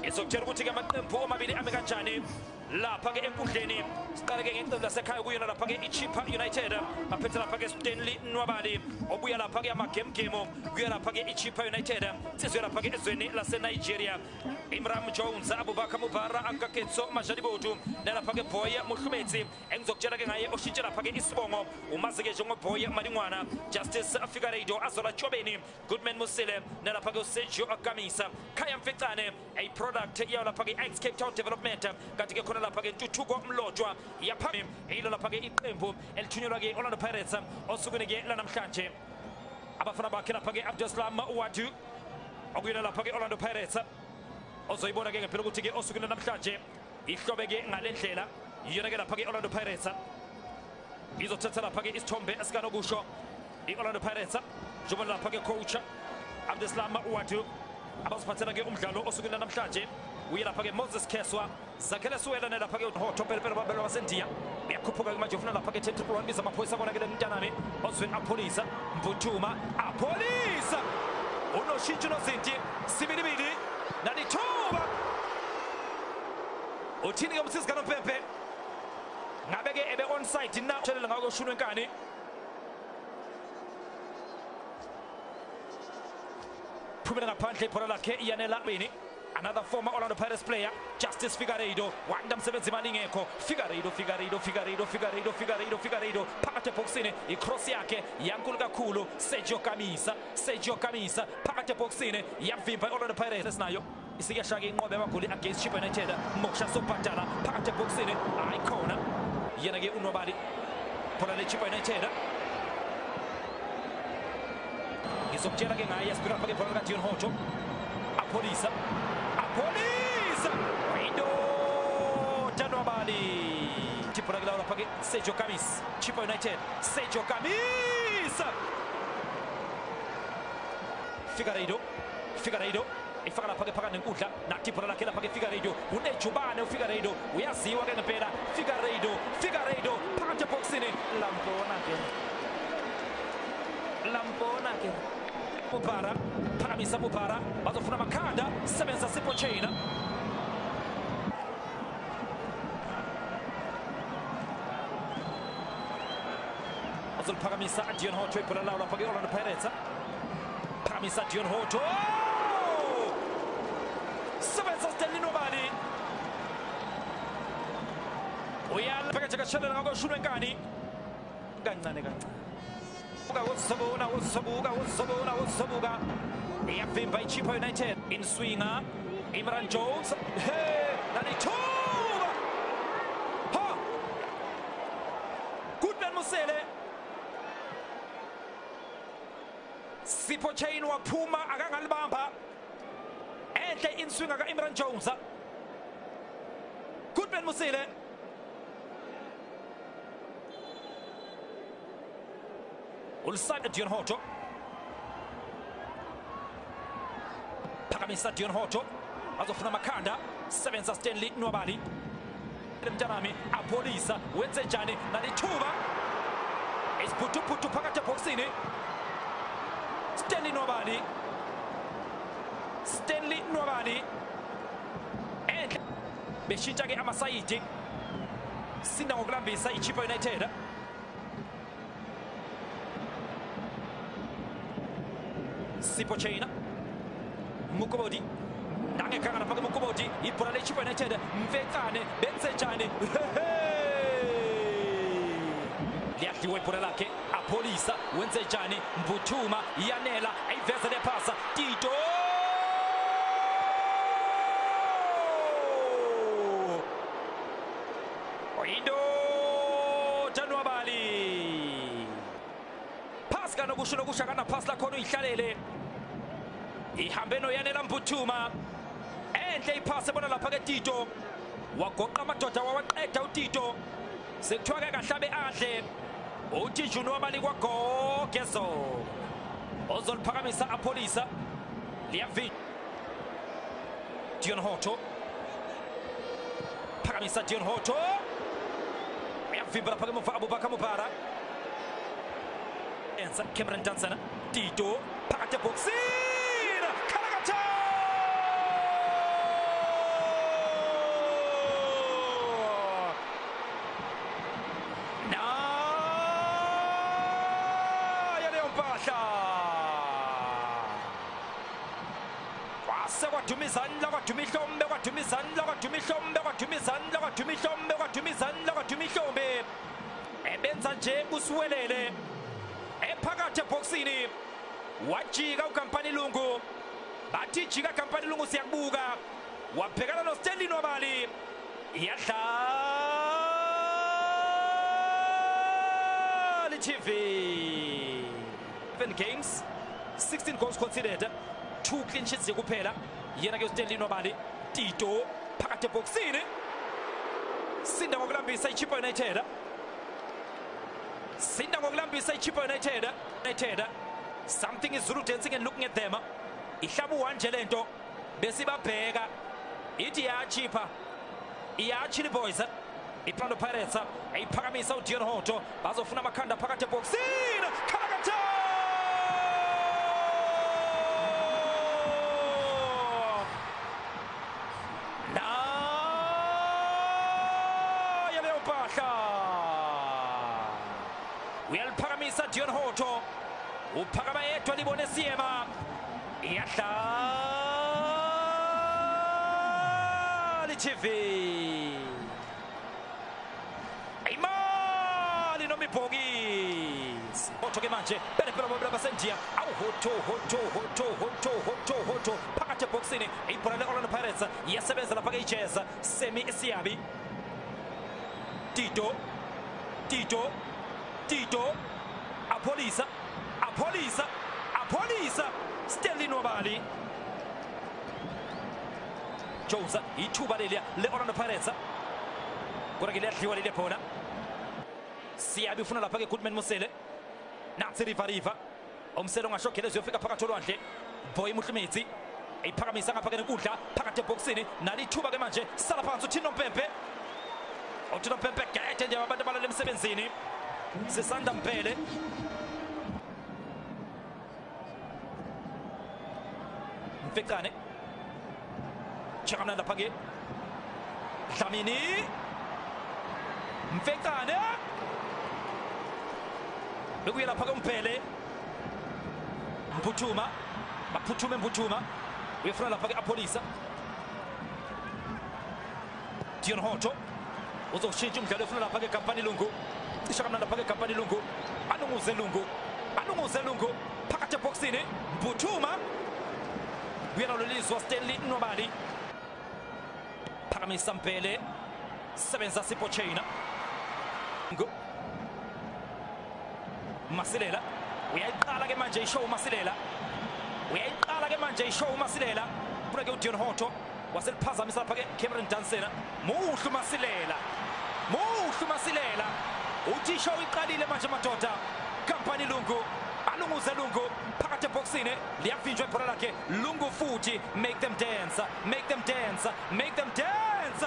Izokutshela ukuthi ke amaqembu omabili ame kanjani lapha ke enkundleni. Siqale ke ngeqembu lasekhaya kuyona lapha ke iChippa United, baphethe lapha ke Stanley Nwabali obuya lapha ke amagemgemo kuya lapha ke iChippa United, sizwe lapha ke ezweni lase Nigeria. Imran Jones, Abubakar Mubara, Akaketso Majalibotu nalapha ke Boy Muhlumetsi engizokutshela ke ngaye oshintshe lapha ke isibongo umazi ke njengoBoy Madingwana, Justice Figueiredo, Azola Chobeni, Goodman Musile nalapha ke Sergio Akamisa, Khaya Mfecane a product yawo lapha ke ex Cape Town Development, kanti ke khona lapha ke Ntuthuko Mlotshwa yapha ilo lapha ke iqembu elithunyelwa ke Orlando Pirates osukwini ke lanamhlanje. Abafana bakhe lapha ke Abdeslam Wadu okuyona lapha ke Orlando Pirates ozoyibona ke ngempela ukuthi ke osukwini namhlanje ihlobe ke ngalendlela. Iyona ke lapha ke Orlando Pirates izothatha lapha ke isithombe esikanokusho i-Orlando Pirates njengoba lapha ke coach Abdeslam Wadu abaziphathela ke umdlalo osukwini namhlanje. Uye lapha ke Moses Keswa, Zakhele Suwela nalapha ke Hotho Pelepele babelo waseNdiya uyakhuphuka ke manje ufuna lapha ke 10-1 biza amaphoyisa kona ke lemntanami Oswin Apholisa, Mvuthuma Apholisa unoshintsho nozinti sibilibili nalithuba uthini ke umsizi kaNompempe ngabe ke ebe onside na tshelela ngako ushunwe enkani. Phumela ngaphandle ibhola lakhe Yanela Bini, another former Orlando Pirates player, Justice Figueiredo wanda msebenzi imali ingekho. Figueiredo Figueiredo Figueiredo Figueiredo Figueiredo Figueiredo phakathi ebhokisini, icross yakhe yankulu kakhulu. Sergio Kamisa, Sergio Kamisa phakathi ebhokisini, yavimba i-Orlando Pirates nayo isikashaka inqobe amagoli against Chippa United. Moksha Sobhadala phakathi ebhokisini, hayi khona yena ke uNobali, bhola le Chippa United. Ngizokutshela ke ngaye sibika lapha ke bhola lika Dion Hotto, Apholisa, Apholisa indoda Nwabali, ibhola ke lapha ke Sergio Kamis, Chippa United, Sergio Kamis, Figueiredo, Figueiredo ifaka lapha ke phakathi nenkundla, nathi ibhola lakhe lapha ke Figueiredo, unejubane uFigueiredo uyaziwa ke ngempela. Figueiredo, Figueiredo phakathi ebhokisini, lambona ke lambona ke Mubara, phakamisa Mubara, bazofuna amakhanda, sebenza Sipho Chaine. Azoliphakamisa Dion Hotto, ibhola lawo lapha ke Orlando Pirates. Phakamisa Dion Hotto, sebenza Stanley Nwabali uyalapha kashelela ngakoshunwe enkani kancane kancane. Uzobuka uzobuka uzobuka uzobuka iyavimba iChippa United. Inswinger Imran Jones, hey nalithuba ha Goodman Musele, Sipho Chaine waphuma akangalibamba. Enhle inswinger ka-Imran Jones, Goodman Musele. Uliside Dion Hotto, phakamisa Dion Hotto azofuna amakhanda, sebenza Stanley Nwabali mntanami Apholisa wenze njani nalithuba isiphuthuphuthu phakathi ebhokisini. Stanley Nwabali, Stanley Nwabali enhle beshintsha ke amasayidi, sinda ngokulambisa iChippa United. Sipho Chaine, Mukobodi nangekhanga lapha ke Mukobodi, ibhola le Chippa United, Mfecane benze njani, liyadliwa ibhola lakhe Apholisa wenze njani, Mvuthuma Yanela ayiveze lephasa Tito indoda Nwabali, phasi kanokusho nokusho akanaphasi lakhona uyihlalele ihambe noYanela Mbuthuma, enhle iphasi ebona lapha ke Tito, wagoqa amadoda wawaqeda uTito, sekuthiwa ke kahlabe adle uthi Nwabali kwagogezo ozoliphakamisa Apholisa liyavi Dion Hotto, phakamisa Dion Hotto uyavimba lapha ke muva Abubakar Mubara, enza Cameron Danson, Tito phakathi ebhokisini. Phakamise kwaduma izandla, kwaduma ihlombe, kwaduma izandla, kwaduma ihlombe, kwaduma izandla, kwaduma ihlombe, kwaduma izandla, kwaduma ihlombe. Ebenza nje kusiwelele ephakathi ebhokisini, wajika uKampani Lungu. Bathi jika Kampani Lungu, siyakubuka. Wabhekana noStanley Nwabali, iyadlala i-TV. 7 games, 16 goals conceded, 2 clean sheets kuphela. Yena ke uStanley Nwabali. Tito phakathi ebhokisini, sinda ngokulambisa iChippa United, sinda ngokulambisa iChippa United. United, something is Zulu dancing and looking at them. Ihlabu wanje lento besibabheka, ithi iyachipha, iyachili boys. I-Orlando Pirates ayiphakamisa uDeon Hotto, bazofuna amakhanda phakathi ebhokisini. Khalakatha! Nayo leyo mpahla, uyaliphakamisa Deon Hotto, uphakama yedwa, libone siyema, iyadlala i-TV. Imali noma ibhokisi. Hotto ke manje bele phela basendiya. Awu Hotto, Hotto, Hotto, Hotto, Hotto, Hotto phakathi ebhokisini. Ibhola le-Orlando Pirates iyasebenza lapha ke ijeza Semi Siabi. Tito, Tito, Tito, Apolisa, Apolisa, Apolisa, Stanley Nwabali. Jones, ithuba leliya le-Orlando Pirates. Kodwa ke liyadliwa leli bhola. Siyabi ufuna lapha ke Goodman Mosele. Nansi Riva Riva. Umsele ongashogelezi uyofika phakathi olwandle. Boy Muhlumetsi iphakamisa ngapha ke nenkundla phakathi ebhokisini. Nali ithuba ke manje, sala phansi uThino Mpempe. uThino Mpempe gede nje abantu abalala emsebenzini. Sisanda Mbele. Mfecane. Chekamna lapha ke Dlamini. Mfecane. Bekuya lapha ke uMphele. Mputhuma, baphuthume Mputhuma. Uyafuna lapha ke Apolisa. Deon Hotto uzoshintsha umdlalo, ufuna lapha ke Kampani Lungu. Cisha kamnandi lapha ke Kampani Lungu. Alunguze Lungu, alunguze Lungu phakathi ebhokisini. Mputhuma kuyena lolizwa Stanley Nwabali. Phakamisa Mbele, sebenza Sipho Chaina. Masilela uyayiqala ke manje ishow Masilela, uyayiqala ke manje ishow Masilela. Funa ke uDeon Hotto, waseliphazamisa lapha ke Cameron Dansena. Muhle Masilela, muhle Masilela. Uthi ishow iqalile manje madoda. Kampani Lungu, alunguze Lungu phakathi ebhokisini, liyavinjwa ibhola lakhe Lungu futhi. Make them dance, make them dance, make them dance.